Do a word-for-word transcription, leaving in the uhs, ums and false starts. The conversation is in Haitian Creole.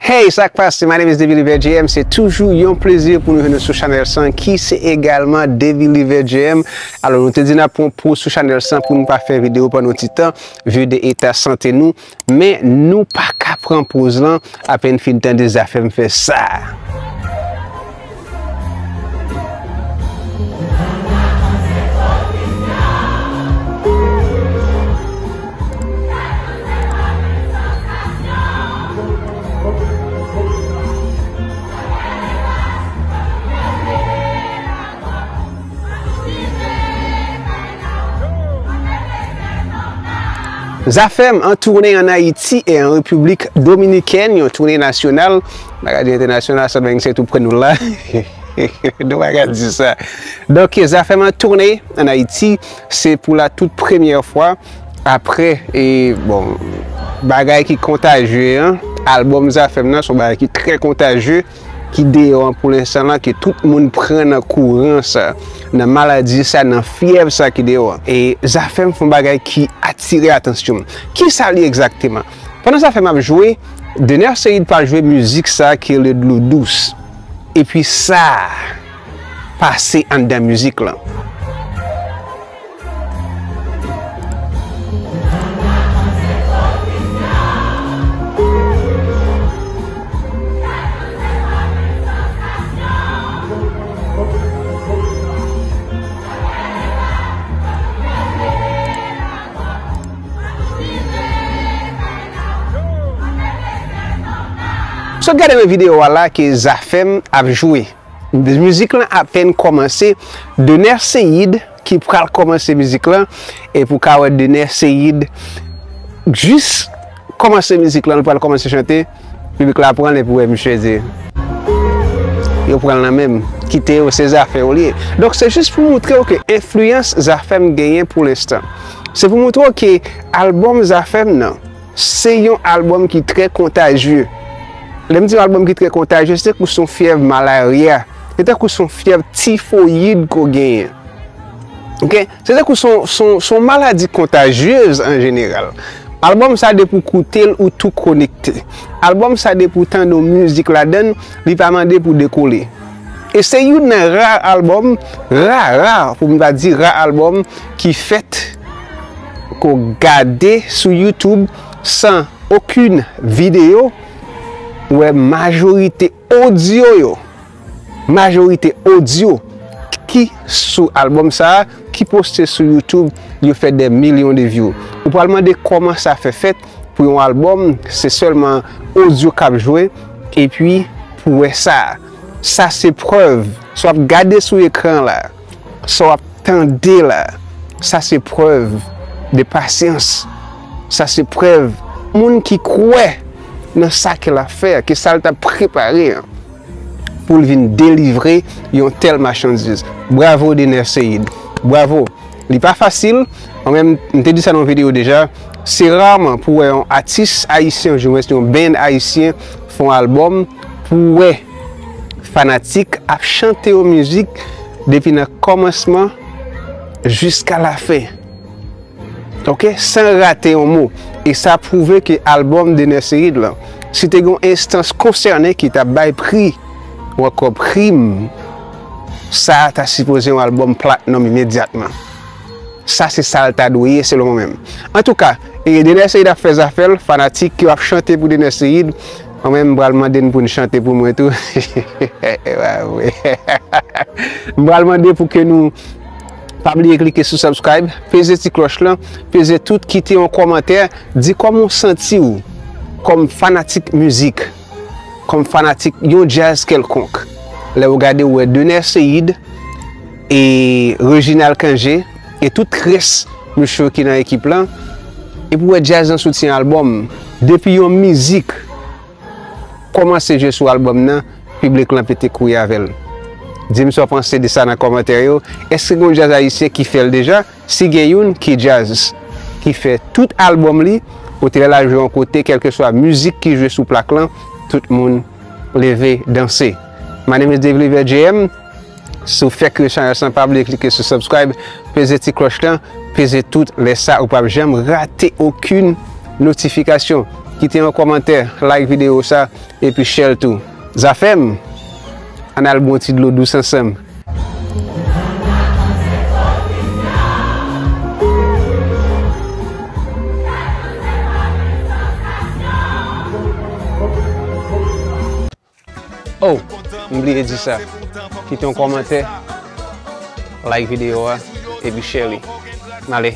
Hey, sa k pase? My name is David Liver J M. Se toujou yon plezi pou nou jwenn nou sou chanèl sa ki se egalman David Liver J M. Alò, nou te di n ap pran poz sou chanèl sa pou nou pa fè videyo pandan yon ti tan, vu de eta sante nou. Men nou pa ka pran poz lan, apèn fin tande Zafèm fè sa. Zafèm an toune an Ayiti e an Repiblik Dominikèn, yon toune nasyonal. Bagay di entènasyonal, sa menm se tou pran nou la. Nou pa ka di sa. Donk, Zafèm an toune an Ayiti, se pou la tout premyè fwa. Apre, e, bon, bagay ki kontajye an, albòm Zafèm nan, se yon bagay ki trè kontajye, ki deyò an pou lenstan lan, ke tout moun pran nan kourans, nan maladi sa, nan fyèv sa ki deyò an. E Zafèm fè yon bagay ki atire atansyon m. Kisa l ye egzakteman? Pandan Zafèm ap jwe, Dener Ceïde pa jwe mizik sa ki rele Dlo Dous. Epi sa pase anndan mizik lan. Sot gade nan videyo a la ke Zafèm ap jwe. Mizik lan apèn kòmanse. Dener Ceïde ki pral kòmanse mizik lan. E pou ka wè Dener Ceïde jis kòmanse mizik lan, li pral kòmanse chante. Piblik la pran l epi wè misye di, yo pran l nan men m. Kite yo, se zafè yo li ye. Donk, se jis pou montre w ke enfliyans Zafèm genyen pou lenstan. Se pou montre w ke albòm Zafèm nan, se yon albòm ki trè kontajye. Lè m di yon albòm ki trè kontajye, se tankou se yon fyèv malarya. Se tankou se yon fyèv tifoyid ke w genyen. Oke? Se tankou se yon, se yon, se yon maladi kontajyez an jeneral. Albòm sa, depi w koute l, ou tou konekte. Albòm sa, depi w tande yon mizik ladan l, li pa mande pou w dekole. E se youn nan ra albòm, ra, ra, pou m ta di ra albòm ki fèt, ke w gade sou YouTube san okenn videyo, ou wè majorite odyo yo, majorite odyo ki sou albòm sa a, ki poste sou YouTube, yo fè dè milyon de view. Ou pral mande kòman sa fè fèt pou yon albòm, se sèlman odyo k ap jwe, epi pou wè sa. Sa se prèv. Sa w ap gade sou ekran la, sa w ap tande la, sa se prèv de pasyans. Sa se prèv moun ki kwè nan sa ke l ap fè, ke sa l t ap prepare an, pou l vin delivre yon tèl machandiz. Bravo Dener Ceïde. Bravo. Li pa fasil. Mwen menm, m te di sa nan yon videyo deja. Se raman pou wè yon atis ayisyen, oudimwens yon band ayisyen, fè yon albòm, pou wè fanatik ap chante yon mizik depi nan kòmansman jiska lafen. Oke? San rate yon mo. E sa pwouve ke albòm Dener Ceïde lan, si te gen yon enstans konsène ki t ap bay pri, ou ankò prim, sa a ta sipoze yon albòm platinum imedyatman. Sa se sa l ta dwe ye, selon mwen menm. Antouka, e Dener Ceïde ap fè zafè l, fanatik yo ap chante pou Dener Ceïde. Mwen menm, m pral mande n pou n chante pou mwen tou. M pral mande pou ke nou pa bliye klike sou subscribe, peze ti klòch lan, peze tout, kite yon kòmantè, di kòman w santi w kòm fanatik mizik, kòm fanatik yon djaz kèlkonk. Lè w gade, w wè Dener Ceïde e Reginald Cangé e tout rès mesye ki nan ekip lan, epi w wè djaz lan soti yon albòm. Depi yon mizik kòmanse jwe sou albòm nan, piblik lan pete kouri avè l. Di m sa w panse de sa nan kòmantè yo. Èske gen yon djaz ayisyen ki fè l deja? Si gen youn, ki djaz ki fè tout albòm li, kote lè l al jwe yon kote, kèlkeswa mizik ki jwe sou plak lan, tout moun leve danse. My name is Dave Lever J M. Si w fèk rive chanèl sa, pa bliye klike sou subscribe, peze ti klòch lan, peze tout, lè sa ou p ap janm rate okenn notifikasyon. Kite yon kòmantè, like videyo sa, epi share l tou. Zafèm, ann al bwè yon ti dlo dous ansanm. Oh, m bliye di sa. Kite yon kòmantè, like videyo a, epi share li. N ale.